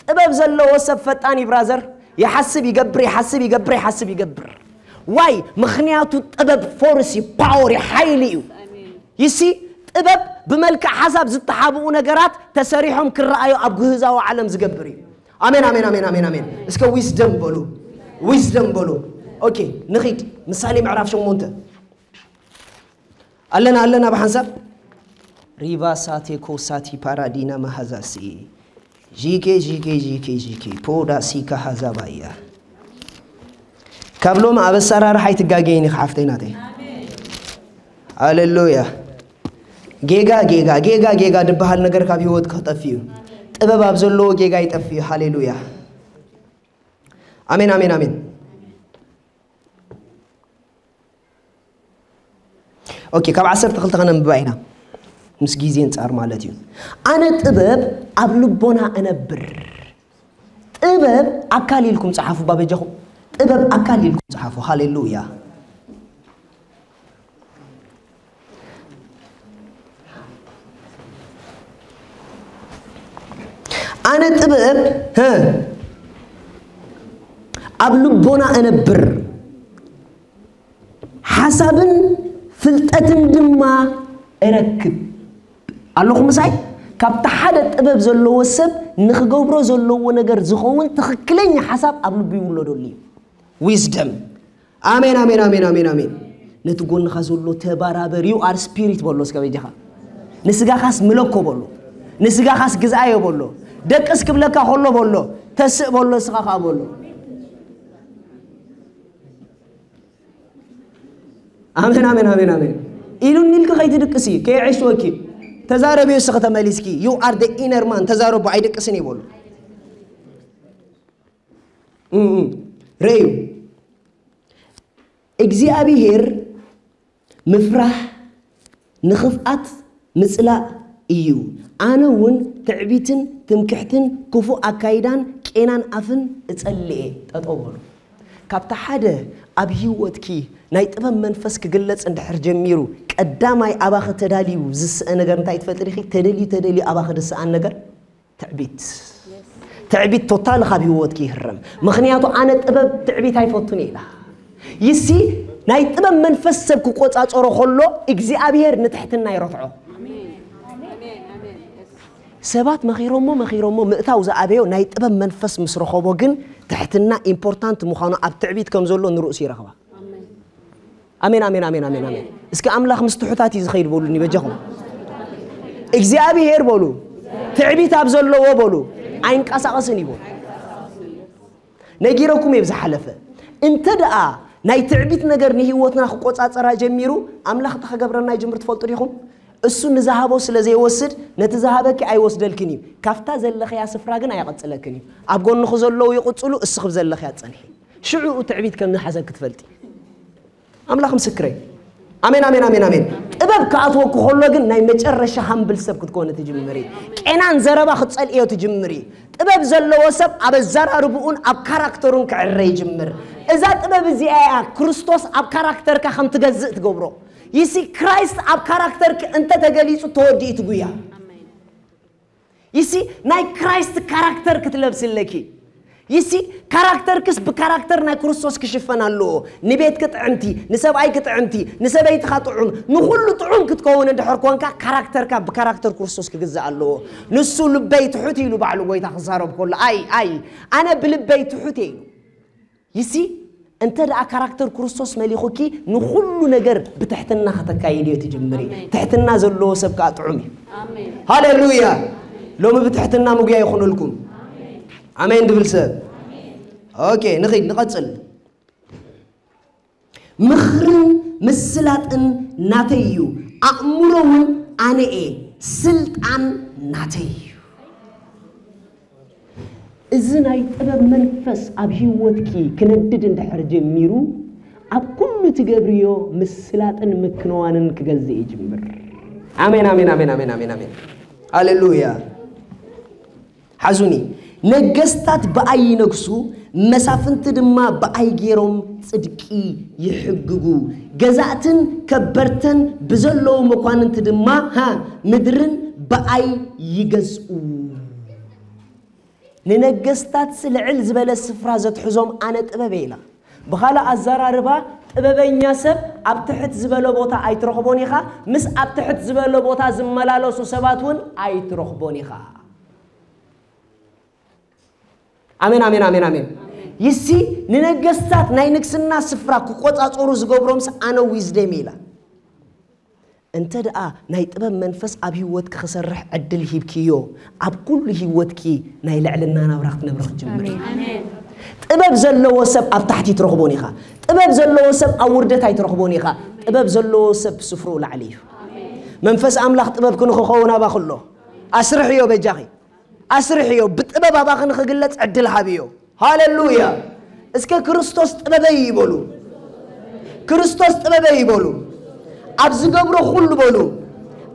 ጥበብ ዘለዎ ሰብ ፈጣን እዩ ብራዘር። ይሓስብ ይገብር፣ ይሓስብ ይገብር፣ ይሓስብ ይገብር። ዋይ? ምኽንያቱ ጥበብ ፎርስ እዩ፣ ፓወር እዩ፣ ሓይሊ እዩ። ይሲ ጥበብ ብመልክዕ ሓሳብ ዝተሓብኡ ነገራት ተሰሪሖም ክረኣዩ ኣብ ግህዛዊ ዓለም ዝገብር እዩ። ኣሜን፣ ኣሜን፣ ኣሜን፣ ኣሜን፣ ኣሜን። እስከ ዊዝደም በሉ፣ ዊዝደም በሉ። ኦኬ፣ ንኺድ። ምሳሌ ምዕራፍ ሸሞንተ። ኣለና፣ ኣለና ብሓንሳብ። ሪቫ ሳቴ ኮሳቲ ፓራዲና ማሃዛሲ። ዢኬ፣ ዢኬ፣ ዢኬ፣ ዢኬ። ፖዳ ሲካ ሃዛባያ። ካብ ሎም ኣብ ኣሰራርሓ ኣይትጋገይን ኢኻ ሓፍተይ ናተይ። ሃሌሉያ። ጌጋ፣ ጌጋ፣ ጌጋ፣ ጌጋ ድበሃል ነገር ካብ ህይወት ክጠፍእ እዩ። ጥበብ ኣብ ዘለዎ ጌጋ ይጠፍእ እዩ። ሃሌሉያ። ኣሜን፣ ኣሜን፣ ኣሜን። ኦኬ፣ ካብ ዓሰርተ ክልተ ከነንብባ ኢና። ምስ ግዜ ኣንጻር ማለት እዩ። ኣነ ጥበብ ኣብ ልቦና እነብር። ጥበብ ኣካል ኢልኩም ጸሓፉ፣ ባበጃኹም። ጥበብ ኣካል ኢልኩም ጸሓፉ። ሃሌሉያ። ኣነ ጥበብ፣ ሀ፣ ኣብ ልቦና እነብር፣ ሓሳብን ፍልጠትን ድማ እረክብ። ኣለኹም ምሳይ? ካብቲ ሓደ ጥበብ ዘለዎ ሰብ ንኽገብሮ ዘለዎ ነገር ዝኸውን ትኽክለኛ ሓሳብ ኣብ ልቡ ይውለደሉ እዩ። ዊዝደም። ኣሜን፣ ኣሜን፣ ኣሜን፣ ኣሜን፣ ኣሜን። ነቲ ጎንኻ ዘሎ ተባራበር፣ you are spirit በሎ እስከ በጃኻ። ንስጋኻስ ምለኮ በሎ። ንስጋኻስ ግዝኣዮ በሎ። ደቅስ ክብለካ ከሎ በሎ። ተስእ በሎ፣ እስኻ ኸኣ በሎ። ኣሜን፣ ኣሜን፣ ኣሜን፣ ኣሜን። ኢሉኒ ኢልኪ ከይትድቅሲ፣ ከየዕሽወኪ። ተዛረብዮ እስኺ ተመሊስኪ። You are the inner man። ተዛረቡ፣ ኣይድቅስን ይበሉ። እም፣ እም። ረዩ። እግዚኣብሔር ምፍራሕ ንኽፍኣት ምጽላእ እዩ። ኣነ እውን ትዕቢትን ትምክሕትን ክፉእ ኣካይዳን ቄናን ኣፍን እጸልእ እየ። ጠጠው በሉ። ካብቲ ሓደ ኣብ ህይወትኪ ናይ ጥበብ መንፈስ ክግለጽ እንድሕር ጀሚሩ፣ ቀዳማይ ኣባኺ ተዳልዩ ዝስአ ነገር እንታይ ትፈልጢ ዲኺ? ተደልዩ ተደልዩ ኣባኺ ዝስኣን ነገር ትዕቢት። ትዕቢት ቶታል ካብ ህይወትኪ ይህረም። ምኽንያቱ ኣነ ጥበብ ትዕቢት ኣይፈቱን እየ ኢላ። ይሲ ናይ ጥበብ መንፈስ ሰብ ክቆጻጸሮ ከሎ እግዚኣብሔር ንትሕትና ይረትዖ። ሰባት መኺሮሞ መኺሮሞ ምእታው ዝኣበዮ ናይ ጥበብ መንፈስ ምስ ረኸቦ ግን ትሕትና ኢምፖርታንት ምዃኑ ኣብ ትዕቢት ከም ዘሎ ንርእሱ ይረኽባ። ኣሜን፣ ኣሜን፣ ኣሜን፣ ኣሜን፣ ኣሜን። እስኪ ኣምላኽ ምስ ትሑታት እዩ ዝኸይድ በሉኒ በጃኹም። እግዚኣብሔር በሉ፣ ትዕቢት ኣብ ዘለዎ በሉ፣ ኣይንቀሳቐስን እዩ በሉ። ነጊረኩም እየ ብዝሓለፈ። እንተ ደኣ ናይ ትዕቢት ነገር ንህይወትና ክቆጻጸራ ጀሚሩ፣ ኣምላኽ እንታይ ክገብረና ይጅምር ትፈልጡ ዲኹም? እሱ ንዝሃቦ ስለ ዘይወስድ፣ ነቲ ዝሃበኪ ኣይወስደልክን እዩ። ካብታ ዘለኽያ ስፍራ ግን ኣየቐጽለክን እዩ። ኣብ ጎንኹ ዘለዉ ይቕጽሉ፣ እስኺ ብዘለኽያ ጸንሒ። ሽዑ ትዕቢት ከም ዝሓዘኪ ትፈልጢ። ኣምላኽ ምስክረይ። ኣሜን፣ ኣሜን፣ ኣሜን፣ ኣሜን። ጥበብ ክኣትወኪ ከሎ ግን ናይ መጨረሻ ሃምብል ሰብ ክትኮኒ ትጅምሪ። ቄናን ዘረባ ክትጸልእዮ ትጅምሪ። ጥበብ ዘለዎ ሰብ ኣብ ኣዘራርብኡን ኣብ ካራክተሩን ክዕረ ይጅምር። እዛ ጥበብ እዚኣ እያ ክርስቶስ ኣብ ካራክተርካ ከም ትገዝእ ትገብሮ። ይሲ ክራይስት ኣብ ካራክተርኪ እንተ ተገሊጹ ተወዲኡ ትጉያ። ይሲ ናይ ክራይስት ካራክተር ክትለብሲ ኣለኪ። ይሲ ካራክተርክስ ብካራክተር ናይ ክርስቶስ ክሽፈን ኣለዎ። ንቤትኪ ጥዕምቲ፣ ንሰብኣይኪ ጥዕምቲ፣ ንሰበይትኻ ጥዑም፣ ንኹሉ ጥዑም ክትከውን እንድሕር ኮንካ ካራክተርካ ብካራክተር ክርስቶስ ክግዛእ ኣለዎ። ንሱ ልበይ ትሑት ኢሉ ባዕሉ ጎይታ ክዛረብ ከሎ ኣይ ኣይ ኣነ ብልበይ ትሑት እየ ኢሉ። ይሲ እንተ ደኣ ካራክተር ክርስቶስ መሊኹኪ ንኹሉ ነገር ብትሕትና ከተካይድዮ ትጅምሪ። ኣሜን። ትሕትና ዘለዎ ሰብ ከኣ ጥዑም እዩ። ኣሜን። ሃሌሉያ። ኣሜን። ሎሚ ብትሕትና ምጉያ ይኹነልኩም። ኣሜን። ኣሜን ድብል ሰብ። ኣሜን። ኦኬ፣ ንኺድ ንቐጽል። ምኽርን ምስላጥን ናተይ እዩ፣ ኣእምሮ እውን ኣነ እየ፣ ስልጣን ናተይ እዩ። እዚ ናይ ጥበብ መንፈስ ኣብ ህይወትኪ ክነድድ እንድሕር ጀሚሩ፣ ኣብ ኩሉ ትገብርዮ ምስላጥን ምክንዋንን ክገዝእ ይጅምር። ኣሜን፣ ኣሜን፣ ኣሜን፣ ኣሜን፣ ኣሜን፣ ኣሜን። ሃሌሉያ። ሓዙኒ፣ ነገስታት ብኣይ ይነግሱ፣ መሳፍንቲ ድማ ብኣይ ገይሮም ጽድቂ ይሕግጉ። ገዛእትን ከበርተን ብዘለዉ መኳንንቲ ድማ፣ ሃ፣ ምድርን ብኣይ ይገዝኡ። ንነገስታትስ ልዕል ዝበለ ስፍራ ዘትሕዞም ኣነ ጥበብ እየ ኢላ። ብኻልእ ኣዘራርባ፣ ጥበበኛ ሰብ ኣብ ትሕት ዝበለ ቦታ ኣይትረኽቦን ኢኻ፣ ምስ ኣብ ትሕት ዝበለ ቦታ ዝመላለሱ ሰባት እውን ኣይትረኽቦን ኢኻ። ኣሜን፣ ኣሜን፣ ኣሜን፣ ኣሜን። ይሲ ንነገስታት ናይ ንግስና ስፍራ ክቆጻጸሩ ዝገብሮምስ ኣነ ዊዝደም ኢላ። እንተ ደኣ ናይ ጥበብ መንፈስ ኣብ ህይወትኪ ክሰርሕ ዕድል ሂብክዮ፣ ኣብ ኩሉ ህይወትኪ ናይ ልዕልና ናብራ ክትነብሪ ክትጅምሪ። ኣሜን። ጥበብ ዘለዎ ሰብ ኣብ ታሕቲ ትረኽቦን ኢኻ። ጥበብ ዘለዎ ሰብ ኣብ ውርደት ኣይትረኽቦን ኢኻ። ጥበብ ዘለዎ ሰብ ስፍርኡ ላዕሊ እዩ። መንፈስ ኣምላኽ ጥበብኪ ንኽኸውን ኣባኺ ኣሎ። ኣስርሕዮ በጃኺ። ኣስርሕዮ። ብጥበብ ኣባኺ ንኽግለጽ ዕድል ሃብዮ። ሃሌሉያ። እስከ ክርስቶስ ጥበበይ ይበሉ። ክርስቶስ ጥበበይ ይበሉ። ኣብ ዝገብሮ ኩሉ በሉ።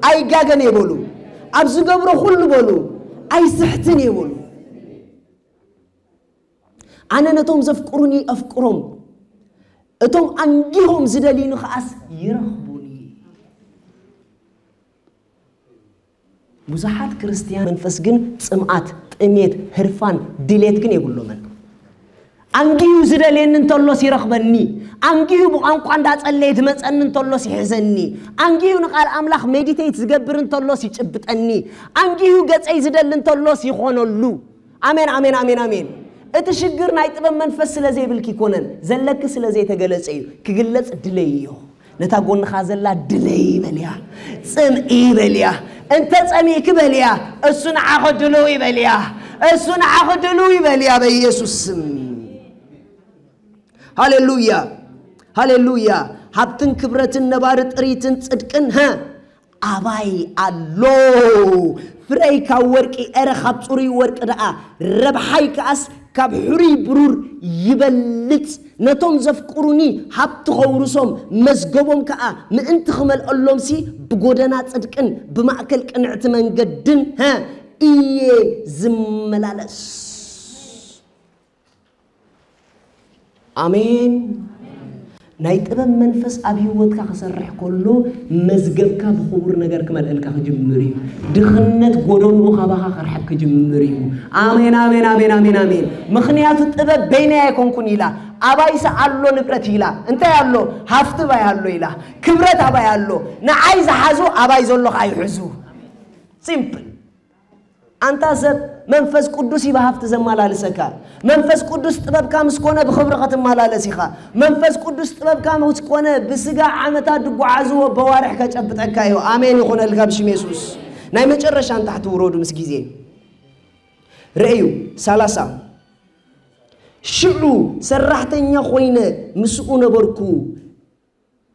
ኣይጋገን ይበሉ። ኣብ ዝገብሮ ኩሉ በሉ። ኣይስሕትን ይበሉ። ኣነ ነቶም ዘፍቅሩኒ ኣፍቅሮም፣ እቶም ኣንጊሆም ዝደልዩኒ ከኣስ ይረኽቡኒ። ብዙሓት ክርስትያን መንፈስ ግን ጽምኣት፣ ጥሜት፣ ህርፋን፣ ድሌት ግን የብሎምን። ኣንጊሁ ዝደልየኒ እንተሎስ ይረኽበኒ፣ ኣንጊሁ ብቋንቋ እንዳጸለየ ዝመጸኒ እንተሎስ ይሕዘኒ። ኣንጊሁ ንቃል ኣምላኽ ሜዲቴት ዝገብር እንተሎስ ይጭብጠኒ። ኣንጊሁ ገጸይ ዝደሊ እንተሎስ ይኾነሉ። ኣሜን፣ ኣሜን፣ ኣሜን፣ ኣሜን። እቲ ሽግር ናይ ጥበብ መንፈስ ስለ ዘይብልኪ ይኮነን፣ ዘለኪ ስለ ዘይተገለጸ እዩ። ክግለጽ ድለይዮ። ነታ ጎንኻ ዘላ ድለይ በልያ፣ ጽምኢ በልያ። እንተ ጸሚእኪ በልያ፣ እሱ ንዓኺ ድሉው ይበልያ፣ እሱ ንዓኺ ድሉው ይበልያ በኢየሱስ ስም። ሃሌሉያ፣ ሃሌሉያ። ሃብትን ክብረትን ነባሪ ጥሪትን ጽድቅን፣ ሀ፣ ኣባይ ኣሎ። ፍረይ ካብ ወርቂ፣ ኤረ ካብ ጽሩይ ወርቂ ደኣ፣ ረብሓይ ከኣስ ካብ ሕሩይ ብሩር ይበልጽ። ነቶም ዘፍቅሩኒ ሃብቲ ኸውርሶም፣ መዝገቦም ከኣ ምእንቲ ክመልአሎምሲ፣ ብጎደና ጽድቅን ብማእከል ቅንዕቲ መንገድን፣ ሀ፣ እየ ዝመላለስ። ኣሜን። ናይ ጥበብ መንፈስ ኣብ ህይወትካ ክሰርሕ ከሎ፣ መዝገብካ ብኽቡር ነገር ክመልአልካ ክጅምር እዩ። ድኽነት ጎደንኡ ካባኻ ክርሕቅ ክጅምር እዩ። ኣሜን፣ ኣሜን፣ ኣሜን፣ ኣሜን፣ ኣሜን። ምኽንያቱ ጥበብ በይነይ ኣይኮንኩን ኢላ፣ ኣባይሰ ኣሎ ንብረት ኢላ። እንታይ ኣሎ? ሃፍቲ ኣባይ ኣሎ ኢላ፣ ክብረት ኣባይ ኣሎ። ንዓይ ዝሓዙ ኣባይ ዘሎ ኸኣ ይሕዙ። ሲምፕል። ኣንታ ሰብ፣ መንፈስ ቅዱስ እዩ ብሃፍቲ ዘመላልሰካ። መንፈስ ቅዱስ ጥበብካ ምስ ኮነ ብኽብሪ ክትመላለስ ኢኻ። መንፈስ ቅዱስ ጥበብካ ምስ ኮነ ብስጋ ዓመታት ዝጓዓዝዎ በዋርሕ ከጨብጠካ እዩ። ኣሜን ይኹነልካ ብሽም የሱስ። ናይ መጨረሻ ንታሕቲ ውረዱ ምስ ግዜ። ርእዩ፣ ሰላሳ። ሽዑ ሰራሕተኛ ኮይነ ምስኡ ነበርኩ፣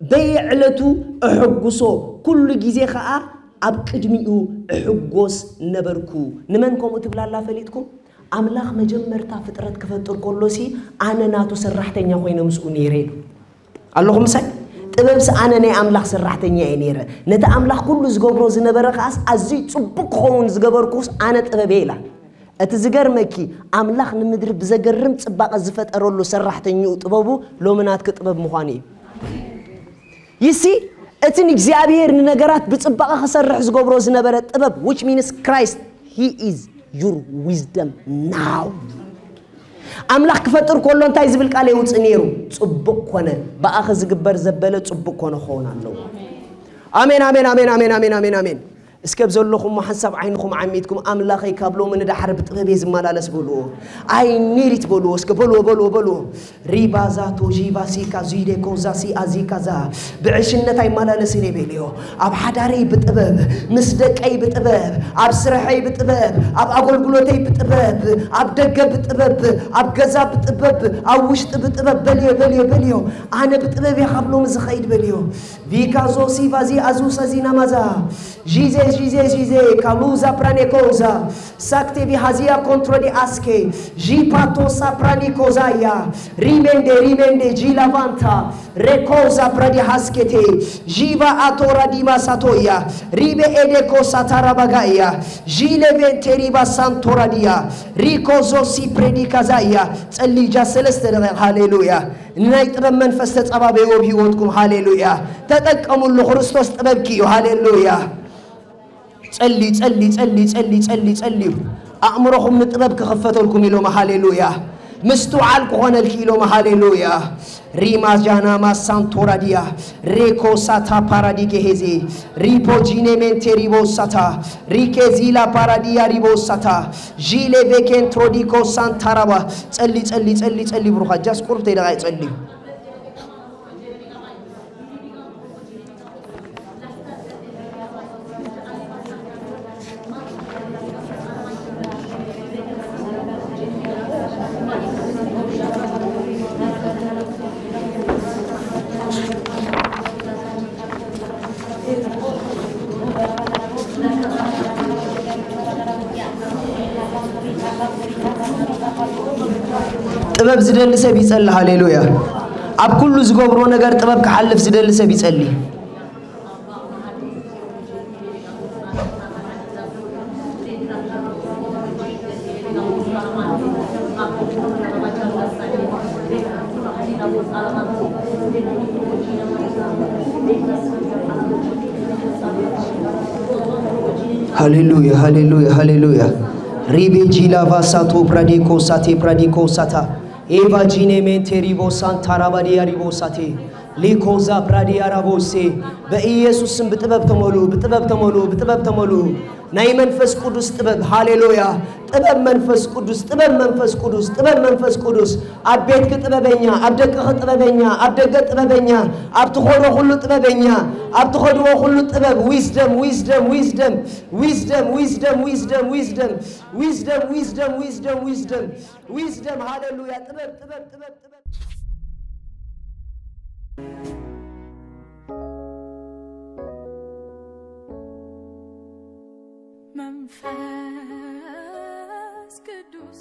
በየዕለቱ እሕጉሶ፣ ኩሉ ግዜ ኸኣ ኣብ ቅድሚኡ እሕጎስ ነበርኩ። ንመን ከምኡ ትብላላ ፈሊጥኩም? ኣምላኽ መጀመርታ ፍጥረት ክፈጥር ከሎሲ፣ ኣነ ናቱ ሰራሕተኛ ኮይነ ምስኡ ነይረ ኢሉ። ኣለኹም ምሳይ? ጥበብሲ ኣነ ናይ ኣምላኽ ሰራሕተኛ እየ ነይረ። ነቲ ኣምላኽ ኩሉ ዝገብሮ ዝነበረ ኸኣስ ኣዝዩ ጽቡቕ ክኸውን ዝገበርኩስ ኣነ ጥበብ እየ ኢላ። እቲ ዝገርመኪ፣ ኣምላኽ ንምድሪ ብዘገርም ጽባቐ ዝፈጠረሉ ሰራሕተኛኡ ጥበቡ ሎሚ ናትኪ ጥበብ ምዃኑ እዩ። ይሲ፣ እቲ ንእግዚኣብሔር ንነገራት ብጽባቐ ክሰርሕ ዝገብሮ ዝነበረ ጥበብ፣ which means Christ, he is your wisdom now። ኣምላኽ ክፈጥር ከሎ እንታይ ዝብል ቃል የውጽእ ነይሩ? ጽቡቕ ኮነ። ብኣኺ ዝግበር ዘበለ ጽቡቕ ኮነ ክኸውን ኣለዎ። ኣሜን፣ ኣሜን፣ ኣሜን፣ ኣሜን፣ ኣሜን፣ ኣሜን፣ ኣሜን። እስከ ኣብ ዘለኹም ሓንሳብ ዓይንኹም ዓሚትኩም፣ ኣምላኸይ ካብ ሎሚ ንደሓር ብጥበብ እየ ዝመላለስ በልዎ። ኣይ ኒድ ኢት በልዎ። እስከ በልዎ፣ በልዎ፣ በልዎ። ሪባዛ ቶዢቫ ሲካ ዙይዴ ኮዛ ሲ ኣዚካዛ። ብዕሽነት ኣይመላለስን እየ በልዮ። ኣብ ሓዳረይ ብጥበብ፣ ምስ ደቀይ ብጥበብ፣ ኣብ ስርሐይ ብጥበብ፣ ኣብ ኣገልግሎተይ ብጥበብ፣ ኣብ ደገ ብጥበብ፣ ኣብ ገዛ ብጥበብ፣ ኣብ ውሽጢ ብጥበብ በልዮ፣ በልዮ፣ በልዮ። ኣነ ብጥበብ እየ ካብ ሎሚ ዝኸይድ በልዮ። ቪካዞ ሲቫዚ ኣዙ ሰዚና ማዛ። ዢዜ፣ ዢዜ፣ ዢዜ፣ ካሉዛ ፕራኔኮዛ። ሳክቴ ቪሃዚያ ኮንትሮ ዲ ኣስኬ። ዢፓቶ ሳፕራኒኮዛያ። ሪሜንዴ፣ ሪሜንዴ፣ ጂላቫንታ። ሬኮዛ ፕራዲ ሃስኬቴ። ዢቫ ኣቶ ራዲማ ሳቶያ። ሪቤ ኤዴኮ ሳታራባጋያ። ዢሌቬንቴ ሪባ ሳንቶራዲያ። ሪኮዞ ሲፕሬዲካዛያ። ጸልዩ ጃ ሰለስተ ደቂቕ። ሃሌሉያ። ንናይ ጥበብ መንፈስ ተጸባበይዎ ብህይወትኩም። ሃሌሉያ። ተጠቀሙሉ። ክርስቶስ ጥበብኪ እዩ። ሃሌሉያ። ጸልዩ፣ ጸልዩ፣ ጸልዩ፣ ጸልዩ፣ ጸልዩ፣ ጸልዩ። ኣእምሮኹም ንጥበብ ክኽፈተልኩም ኢሎም። ሃሌሉያ። ምስትውዓል ክኾነልኪ ኢሎም። ሃሌሉያ። ሪማ ጃና ማሳንቶራዲያ። ሬኮ ሳታ ፓራዲጌ ሄዜ። ሪፖ ጂኔ ሜንቴ ሪቦ ሳታ። ሪኬ ዚላ ፓራዲያ ሪቦ ሳታ። ዢሌ ቬኬን ትሮዲኮ ሳንታራባ። ጸሊ፣ ጸሊ፣ ጸሊ፣ ጸሊ ብሩኻ። ጃስ ቁርብ ተይደቓይ ጸልዩ። ጥበብ ዝደሊ ሰብ ይጸሊ። ሃሌሉያ። ኣብ ኩሉ ዝገብሮ ነገር ጥበብ ክሓልፍ ዝደሊ ሰብ ይጸሊ። ሃሌሉያ፣ ሃሌሉያ፣ ሃሌሉያ። ሪቤ ጂላቫ ሳቶ ፕራዲኮ ሳቴ ፕራዲኮ ሳታ። ኤቫጂኔ ሜንቴ ሪቦ ሳንታ ራባዲያ ሪቦ ሳቴ ሊኮዛ ፕራዲያ ራቦሴ። በኢየሱስ ስም ብጥበብ ተሞሉ፣ ብጥበብ ተሞሉ፣ ብጥበብ ተሞሉ። ናይ መንፈስ ቅዱስ ጥበብ። ሃሌሉያ። ጥበብ መንፈስ ቅዱስ፣ ጥበብ መንፈስ ቅዱስ፣ ጥበብ መንፈስ ቅዱስ። ኣብ ቤትኪ ጥበበኛ፣ ኣብ ደቅኺ ጥበበኛ፣ ኣብ ደገ ጥበበኛ፣ ኣብ ትኾዶ ኩሉ ጥበበኛ፣ ኣብ ትኸድዎ ኩሉ ጥበብ። ዊዝደም፣ ዊዝደም፣ ዊዝደም፣ ዊዝደም፣ ዊዝደም፣ ዊዝደም፣ ዊዝደም፣ ዊዝደም፣ ዊዝደም፣ ዊዝደም፣ ዊዝደም፣ ዊዝደም፣ ዊዝደም። ሃሌሉያ። ጥበብ፣ ጥበብ፣ ጥበብ፣ ጥበብ። መንፈስ ቅዱስ